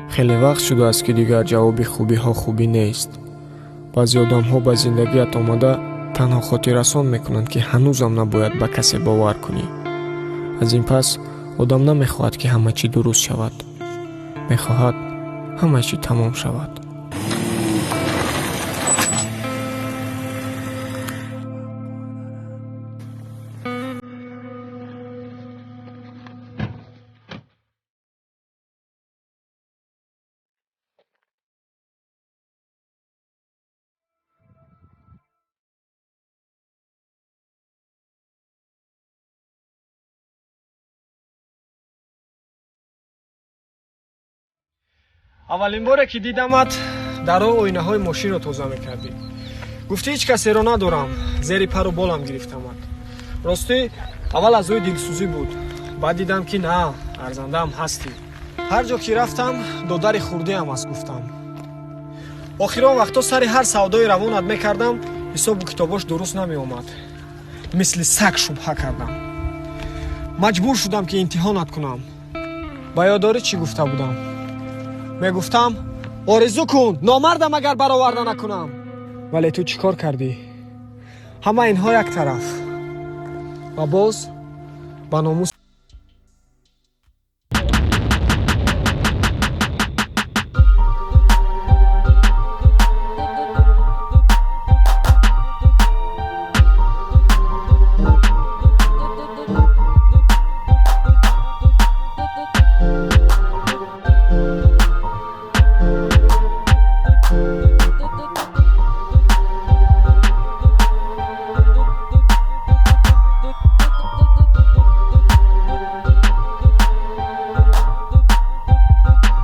Хеле вақт шудааст, ки дигар ҷавоби хубиҳо хубӣ нест. Баъзе одамҳо ба зиндагият омада танҳо хотиррасон мекунанд, ки ҳанӯзам набояд ба касе бовар кунӣ. Аз ин пас одам намехоҳад, ки ҳама чӣ дуруст шавад, мехоҳад ҳама чӣ тамом шавад. Аввалин боре ки дидамат, дар роҳ оинаҳои мошинро тоза мекардӣ. Гуфтӣ, ҳеҷ касеро надорам, зери пару болам гирифтамад. Ростӣ, аввал аз рӯи дилсӯзӣ буд, баъд дидам, ки на, арзандаам ҳастӣ. Ҳар ҷо ки рафтам, додари хурдиам аст гуфтам. Охирон вақтҳо сари ҳар савдои равонат мекардам, ҳисобу китобош дуруст намеомад. Мисли саг шубҳа кардам. Маҷбур шудам, ки имтиҳонат кунам. Ба ёд дорӣ, чӣ гуфта будам? Мегуфтам, орзу кун, номардам агар бароварда накунам. Вале ту чӣ кор кардӣ? Ҳама инҳо як тараф ва боз ба номус.